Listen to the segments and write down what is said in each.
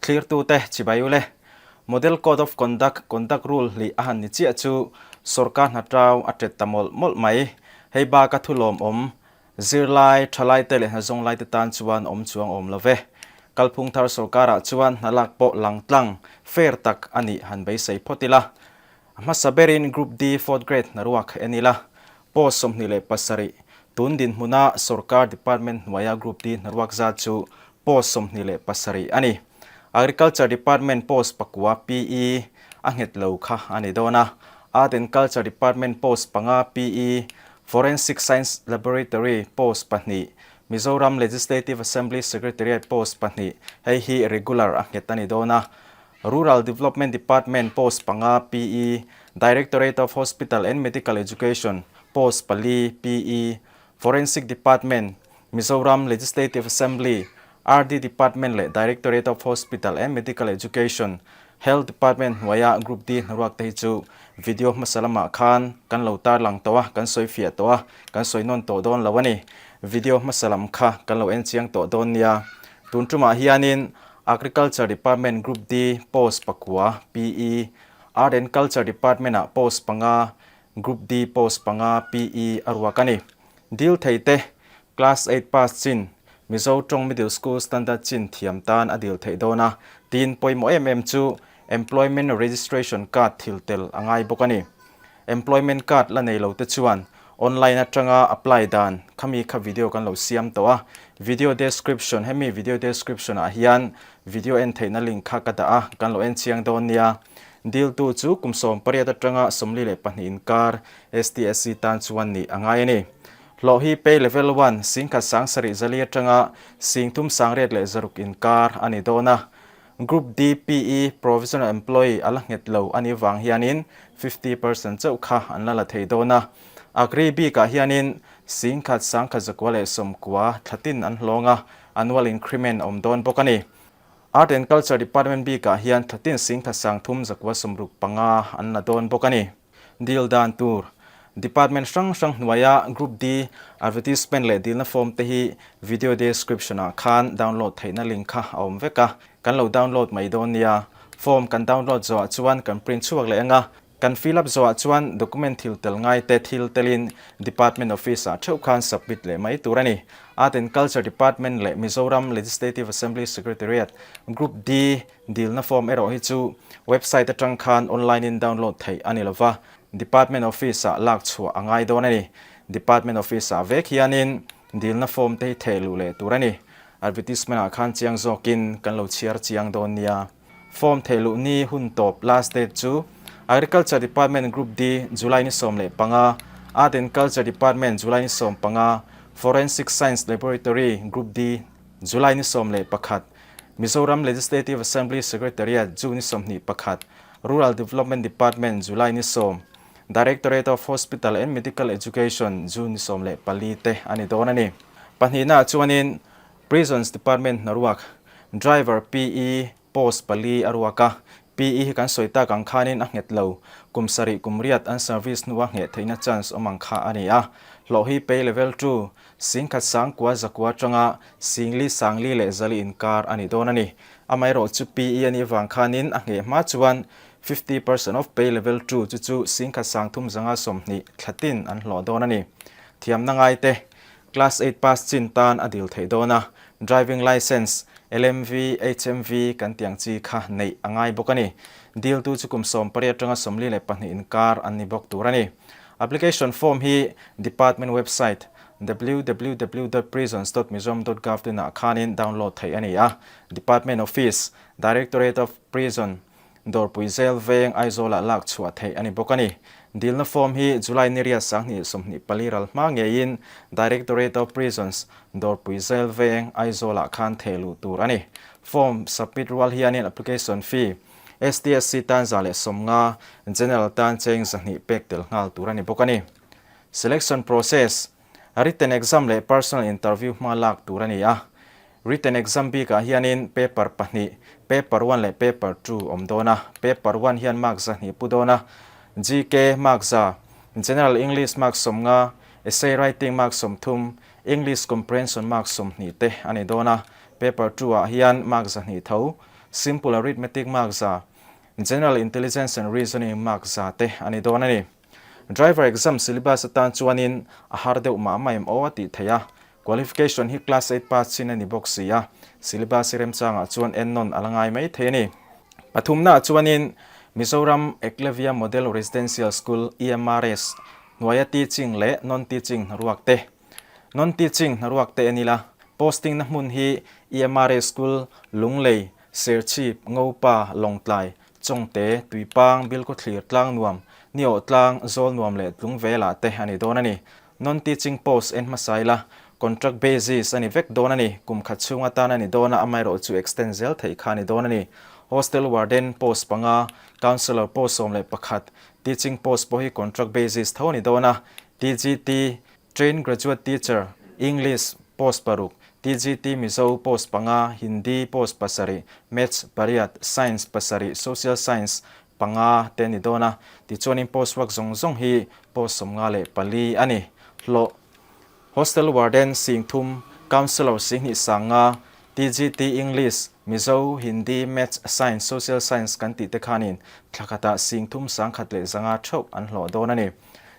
Thlirtute chibai ule. Model Code of Conduct, Conduct Rule hlih a han ni chiah chu sorkar hna tau a tet ta mawlh mawlh mai. Hei baka thu lawmawm, zirlai, thalaite leh hna zawnglaite tan chuan awm chuang awm lo ve. Kalphung thar sorkarah chuan hna lak pawh langtlang, fair tak a nih han beisei phawt ila. A hmasa berin Group D fourth grade hnaruak en ila, post 27, tun dinhmuna sorkar department hnuaia Group D hnaruak zat chu post 27 a ni. Agriculture department post pakua PE a nghet lo kha a ni dawn a, Art and Culture department post panga PE, Forensic Science Laboratory post pahnih, Mizoram Legislative Assembly Secretariat post pahnih, hei hi regular a nghet a ni dawn a. Rural Development Department post panga PE, Directorate of Hospital and Medical Education post pali PE, Forensic Department, Mizoram Legislative Assembly, RD Department leh Directorate of Hospital and Medical Education, Health Department hnuaia Group D hnaruak te hi chu video hmasa lamah khan kan lo tarlang tawh a, kan sawi fiah tawh a, kan sawi nawn tawh dawn lo a ni. Video hmasa lam kha kan lo en chiang tawh dawn nia. Tun tumah hianin Agriculture Department Group D post pakua, PE, Art and Culture Department-ah post panga, Group D post panga, PE, a ruak a ni. Dil thei te, Class eight pass chin, Mizo tawng Middle School Standard chin thiam tan a dil theih dawn a, tin pawimawh em em chu Employment Registration Card thil tel a ngai bawk a ni. Employment Card la nei lo te chuan Online atanga apply dan khami kha video kan lo siam tawh a, video description hemi video description ah hian video en theihna link kha ka dah a, kan lo en chiang dawn nia. Deal tu chu kum 18 atanga 42 inkar STSC tan chuan nih a ngai a ni. Hlawh hi pay level one singkhat sang sarih zali atanga sing thum sang riat leh zaruk inkar a ni dawn a. Group D PE Provisional Employee a la nghet lo a nih vang hianin 50% chauh kha an la la thei dawn a. Agri bikah hianin singkhat sangkhat zakua leh sawmkua thlatin an hlawng a, annual increment a awm dawn bawk a ni. Art and Culture Department bikah hian thlatin singkhat sangthum zakua sawmruk panga an la dawn bawk a ni. Dil dan tur, Department hrang hrang hnuaia Group D advertisement leh dilna form te hi video description ah khan download theihna link kha a awm vek a, kan lo download mai dawn nia. Form kan download zawhah chuan kan print chhuak leh ang a, kan fill up zawhah chuan document thil tel ngai te thil telin Department office ah theuh khan submit leh mai tur a ni. Art and Culture Department leh Mizoram Legislative Assembly Secretariat Group D Dilna form erawh hi chu website atang khan online in download theih a ni lova, Department office ah lak chhuah a ngai dawn a ni. Department office ah vek hianin dilna form te hi theh luh leh tur a ni. Advertisement ah khan chiang zawkin kan lo chhiar chiang dawn nia. Form theh luh ni hun tawp last date chu Agriculture Department Group D July ni 15, Art and Culture Department July ni 15, Forensic Science Laboratory Group D July ni 11, Mizoram Legislative Assembly Secretariat June ni 21, Rural Development Department July ni 10, Directorate of Hospital and Medical Education June ni 14 te a ni dawn a ni. Pahnihnaah chuanin Prisons Department hnaruak Driver PE post pali a ruak a, PE hi kan sawi tak ang khanin a nghet lo, kum sarih kum riat an service hnua ngheh theihna chance awm ang kha a ni a, hlawh hi pay level two Singkhat sangkua zakua atanga singli sangli leh zali inkar a ni dawn a ni. Amaherawh chu PE a nih vang khanin a ngheh hma chuan 50% of pay level two chu chu singkhat sangthum zanga 20 thlatin an hlawh dawn a ni. Thiamna ngaite, Class eight pass chin tan a dil theih dawn a, driving licence, LMV, HMV kan tih ang chi kha neih a ngai bawk a ni. Diltu chu kum 18 atanga 42 inkar an ni bawk tur a ni. Application form hi Department website www dot prisons dot mizoram dot gov dot in ah khanin download theih a ni a. Department Office, Directorate of Prison, Dawrpui Zel Veng, Aizawl ah lak chhuah theih a ni bawk a ni. Dilna form hi July ni riat 2024 ral hma ngeiin Directorate of Prisons, Dawrpui Zel Veng, Aizawl ah khan theh luh tur a ni. Form submit rual hianin application fee STSC tan 150, General tan cheng 200 pek tel nghal tur a ni bawk a ni. Selection process, Written exam leh personal interview hma lak tur a ni a. Written exam bikah hianin paper pahnih, paper one leh paper two awm dawn a. Paper one hian mark 200 pu dawn a. GK mark 100, General English mark 50, Essay writing mark 30, English comprehension mark 20 te a ni dawn a. Paper two ah hian mark 200 tho. Simple Arithmetic mark 100, General Intelligence and Reasoning mark 100 te a ni dawn a ni. Driver exam syllabus atan chuanin a har deuh mah mah em aw a tih theih a, qualification hi class eight pass chin a ni bawk si a, syllabus hi remchangah chuan ennawn a la ngai mai thei a ni. Pathumnaah chuanin Mizoram Eklavya Model Residential School, EMRS, hnuaia teaching leh non-teaching hnaruak te Non-teaching hnaruak te en ila, posting na hmun hi EMRA School, Lunglei, Serchhip, Ngopa, Lawngtlai, Chawngte, Tuipang, Bilkhawthlir, Tlangnuam, Niawh Tlang, Zawlnuam leh Tlungvelah te a ni dawn a ni. Non-teaching post en hmasa ila, contract basis a ni vek dawn a ni, kum khat chhung atan a ni dawn a, amaherawh chu extend zel theih kha a ni dawn a ni. Hostel warden post panga, counsellor post 11, teaching post pawh hi contract basis tho a ni dawn a, TGT, Trained Graduate Teacher, English, post paruk, TGT Mizo post panga, Hindi post pasarih, Maths pariat, Science pasarih, Social Science panga te a ni dawn a. Tichuanin post work zawng zawng hi post 54 a ni. Hlawh, Hostel Warden 3000, Counsellor 2000 sanga, TGT English, Mizo, Hindi, Maths, Science, Social Science kan tih te khanin thla khatah 3105 theuh an hlawh dawn a ni.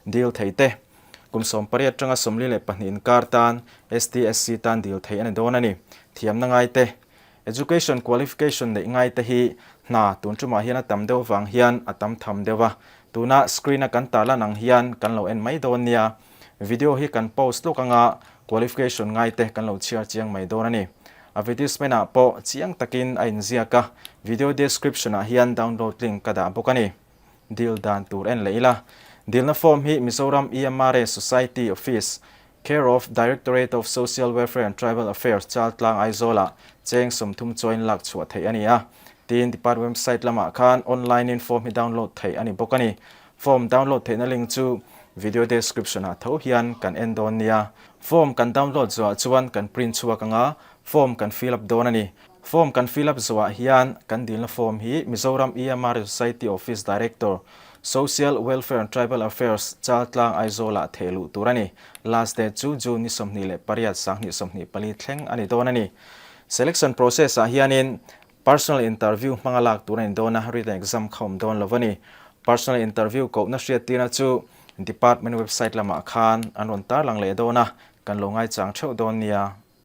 Dil thei te. Kum 18 atanga 42 inkar tan STSC tan dil theih a ni dawn a ni. Thiamna ngai te, Education qualification neih ngai te hi hna tun tumah hian a tam deuh vang hian a tam tham deuh a. Tuna screen a kan tarlan ang hian kan lo en mai dawn nia. Video hi kan post lawk anga qualification ngai te kan lo chhiar chiang mai dawn a ni. Advertisement ah pawh chiang takin a inziak a, video description ah hian download link ka dah bawk a ni. Dil dan tur en leh ila. Dilna form hi Mizoram EMRA Society Office, Care of Directorate of Social Welfare and Tribal Affairs Chaltlang Aizawlah cheng 30 chawiin lak chhuah theih a ni a. Tin, Department website lamah khan online in form hi download theih a ni bawk a ni. Form download theihna link chu video description ah tho hian kan en dawn nia. Form kan download zuah chuan kan print chhuak anga form kan fill up dawn a ni. Form kan fill up zuah hian kan dilna form hi Mizoram EMR Society Office Director, Social Welfare and Tribal Affairs, Chaltlang, Aizawl-ah theh luh tur a ni. Last date chu June ni 28 2024 thleng a ni dawn a ni. Selection process ah hianin Personal interview hmanga lak tur a ni dawn a, written exam kha awm dawn lo a ni. Personal interview kohna hriattirna chu Department website lamah khan an rawn tarlang leh dawn a, kan lo ngaichang theuh dawn nia.